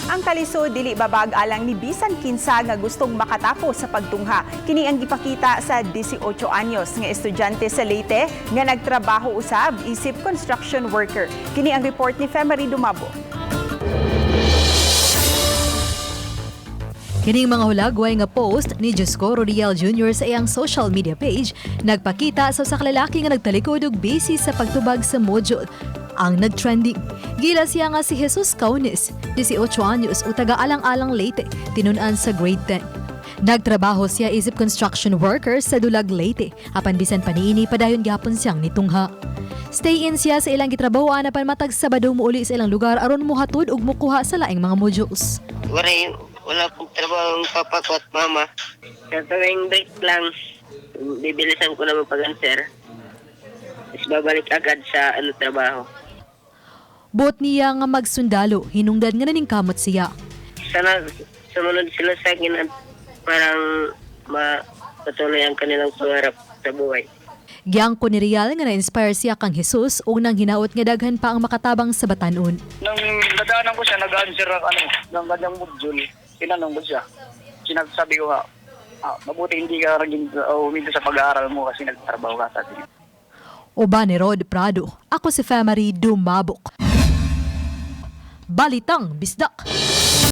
Ang kalisod, dili babag alang ni bisan kinsa nga gustong makatapos sa pagtungha. Kini ang gipakita sa 18 anyos nga estudyante sa Leyte nga nagtrabaho usab isip construction worker. Kini ang report ni Femery Dumabo. Kining mga hulagway nga post ni Josco Rodial Jr. sa iyang social media page nagpakita sa usa ka lalaki nga nagtalikod og busy sa pagtubag sa module ang nagtrending. Gila siya nga si Jesus Caunes, 18 anyos o taga Alang-Alang, Leyte, tinun-an sa grade 10. Nagtrabaho siya isip construction worker sa Dulag, Leyte, apan bisan pa niini, padayon gyapon siyang nitungha. Stay in siya sa ilang gitrabahoan apan matag Sabado muuli sa ilang lugar aron mohatod ug mokuha sa laing mga modules. Wala, wala pong trabaho ang papa ko at mama. Sa tuwing break lang, bibilisan ko naman pag-answer. Tapos babalik agad sa ano, trabaho. Buot niya nga magsundalo, hinungdan nga naningkamot siya. Sana sumunod sila sa akin at parang matuloy ang kanilang pangarap sa buhay. Giyangko ni Rial nga na-inspire siya kang Jesus ug nang hinaot nga daghan pa ang makatabang sa batan-on. Nung nadaanan ko siya, nag-answer ng, ano, ng kanyang module, tinanong ko siya. Sinasabi ko nga, "Ah, mabuti hindi ka naging huminto sa pag-aaral mo kasi nagtrabaho ka," sabi niya. Uban ni Rod Prado, ako si Femary Dumabok. Balitang Bisdak.